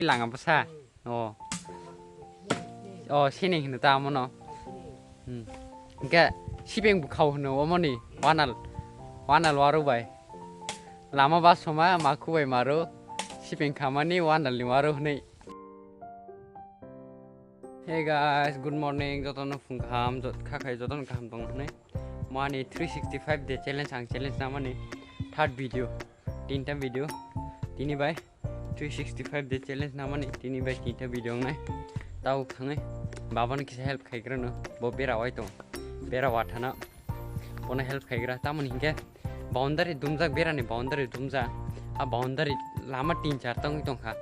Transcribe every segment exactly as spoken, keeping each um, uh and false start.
Langa bwsa. O. O, sining hino ta amono. Hmm. Hingke sibeng bukhao hino omoni. Wanal. Wanal waro bai. Lama ba soma ma kubai maro. Sibeng khamani wanal ni waro hwnwi. Hey guys, good morning. Jotono phung kaham, jot-, khakhai jotono kaham tong hwnwi. Mani three sixty five day challenge ang challenge namani third video. Tinta video. Tini bai three sixty five day challenge namani tini bai tinta video wngnai. Tau thangwi babano kisa help khaigrano. Bo bera wai tong. Bera wathana. Bono help khaigra. Tamoni hingke boundary dumjak, berani boundary dumjak. A boundary lama tin char tongwi tongkha.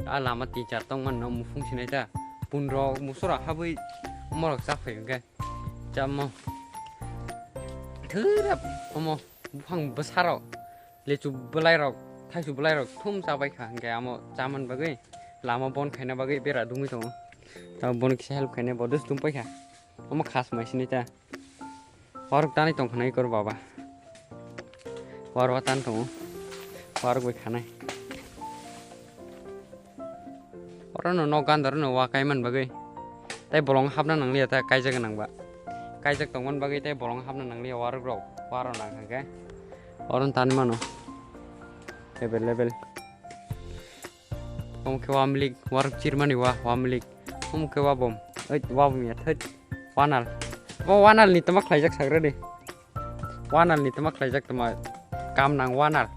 A lama tin char tongmano muphung sinai ta. Punrok musurok habwi omorok chaphai hingke. Chamo. Thwrap omo buphang bwsarok, lechu bwlairok, thaisu bwlairok thum chabaikha, hingke amo chamani bagwi lama bon khaina bagwi bera dungwi tongo. Tamo bono kisa help khainai bo dus tungpaikha. Omo khas mai sini ta. Waruk tanwi tongkha nai kor baba. Warwa tan tongo. Waruk bai khanai. Orono nok gandar no wa kaiman bagwi. Tai bolong hapna nangliya ta kaijak nangba. Kaijak tongman bagwi tai bolong hapna nangliya warok rok. Waro nang hwnkhe. Oron tani mano. Available. Omo khe wa milik, warok chirmani wa, wa milik. Omo khe wa bom. Oi, wa bom ya thai. Wanal. Bo wanal ni tama khlaijak sagra de. Wanal ni tama khlaijak tama kam nang wanal.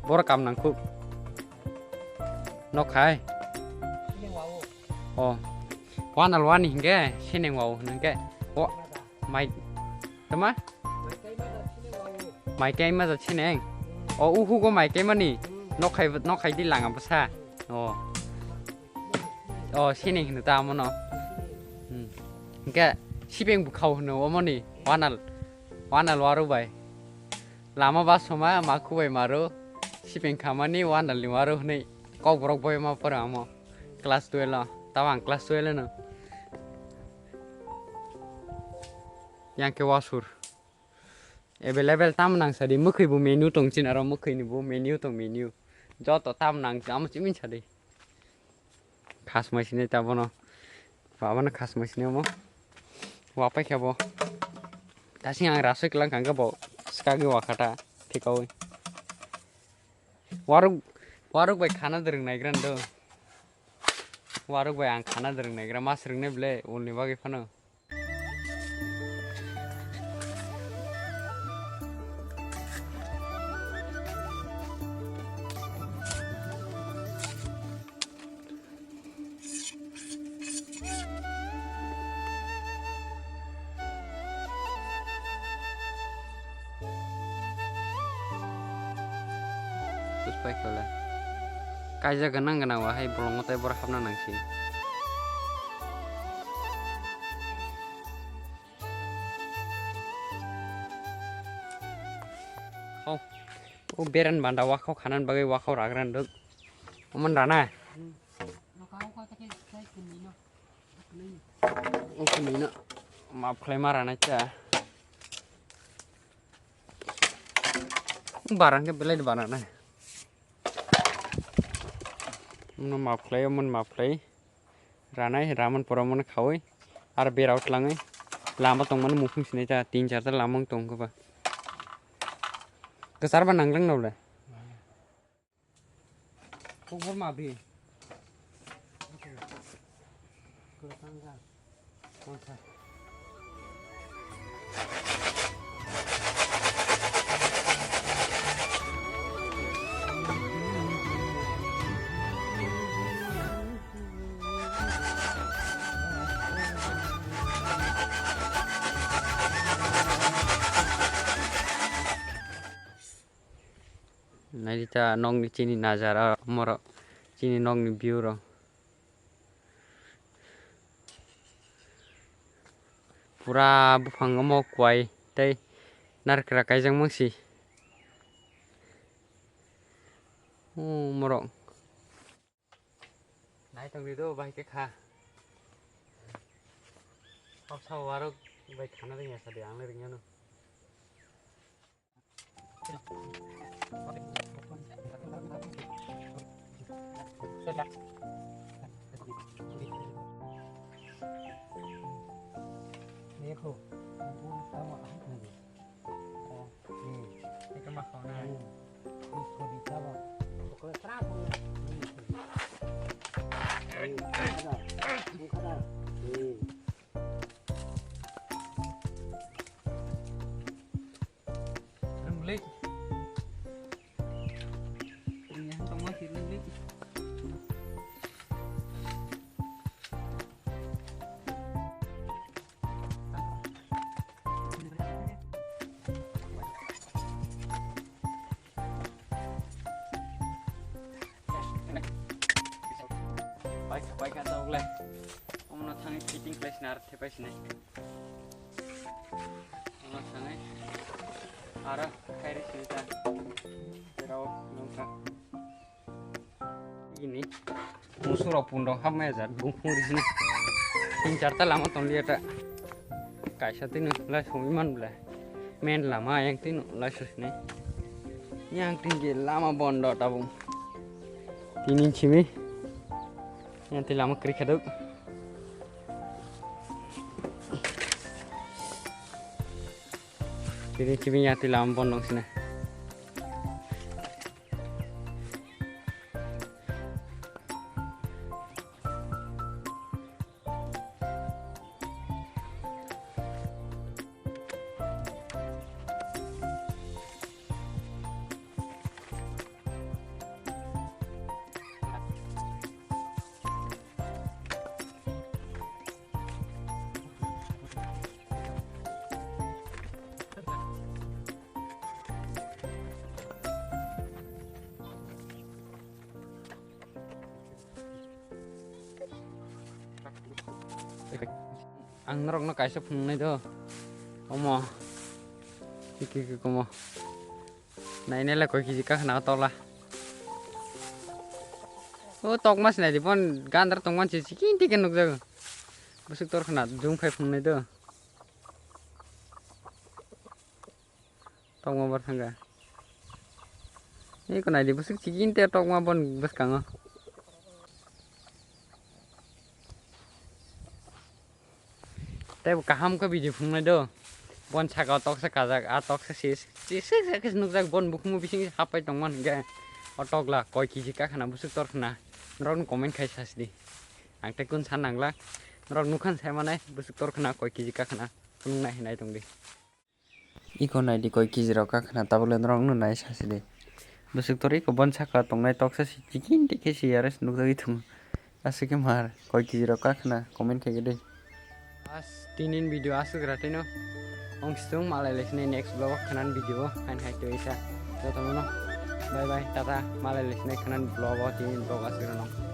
Boro kam nang khuk. Nok khai. O. Wanal wani hingke sining wao hingke. O. Mai. Tama? Mai kai ma ja sining. O uhu go mai kai mani. Nok khai, nok khai di langa bwsa. O. O, sining hino ta amono. Hmm. Hingke sibeng bukhao hino omoni. Wanal. Wanal waro bai. Lama ba soma ma kubai maro. Sibeng khamani wanal ni waro hwnwi. Kok borok boy ma pora amo. Class twelve o. Tamo ang class twelve no. Yang ke wasur. Available tam nang sadi, mwkhwi bo menu tong chin aro mwkhwi ni bo menu tong menu. Joto tam nang amo chimin sadi. Khas mai sini ta bono. Baba no khas mai sini mo. Wa pai khe bo. Tasing ang rasoi klang kang bo. Skagi wa khata. Thikawi. Waruk, waruk bai khana dereng nai gran do. Waruk bai ang khana dereng nai gran mas reng ne ble ulni bagwi phano. Puspai kole. Kaijak gwnang gwnang wahai bolongo tei boro hapna nangsi. Hau. O beran banda wakhau khanan bagwi wakhau ragra nduk. Oman rana. O kwnwi no map khlai ma rana cha. Barang khe belai barana. Mano map khlai, oman map khlai. Ranai, raman pora mano khaui. Ar berao tlangwi. Lama tongmani mukhung sinai ta, tin char ta lama wng tong khe ba. Kwchar ba nanglang nole. Kokborma bi. Naidi ta nokni chini nazara morok chini nokni view rok. Pura buphang omo kwai tei narikra kaijak mangsi. O morok. Nai tongdi do, bahai khe kha. Hapsa warok bai khana rwngya sadi, ang le rwngya no. Paikha, paikha, tabuk le. Omono thangwi fitting khlai sini aro thepai sini. Omono thangwi aro khairi sini ta. Jerao nongkha. Ini musuk rok pun rok hapmaya jat bungphung ri sini. Tin char ta lama tong liya ta. Kaisa tini lai songwi man ble. Main lama yang tini lai sosini. Yang tin je lama bondo tabung. Tini simi. Yang tin lama kri khaduk. Tini simi yang tin lama bondo sini. Ang norokno kaisa phunuknai do. Omo. Tiki ki komo. Nainai le koi kiji kakhna o tola. O tokma sinai di pon gandar tongman si chikin tikin nukjago. Busuk tor khna jung phai phunuknai do. Tokma bar thangkha. Eko naidi bwswk chikinte tokma bon bwskango. Tei bo kaham khe video phunuknai do. Bon saka o toksa kajak, a toksa sis. Sisik sisik nukjak bon bukumu bising hapai tongma hwnkhe. O tokla koi kiji kakhna bwswk tor khna. Norokno comment khai sasidi. Ang tei kun san nangla. Norok nukhan sai manai bwswk tor khna koi kiji kakhna. Phunuknai hinai tongdi. Iko naidi koi kiji rok kakhna tabuk le norok no nai sasi de. Bwswk tor iko bon saka tongnai toksa si chikin tikhe si aro se nukjagwi thung. Aswk khe mar koi kiji rok kakhna comment khaigwi de. As tinin video aswk ra tino. Ong sung malai lesni next vlog khanan video o hain hai twi sa. Jotono no bye bye tata malai lesni khanan vlog o tinin vlog aswk rano.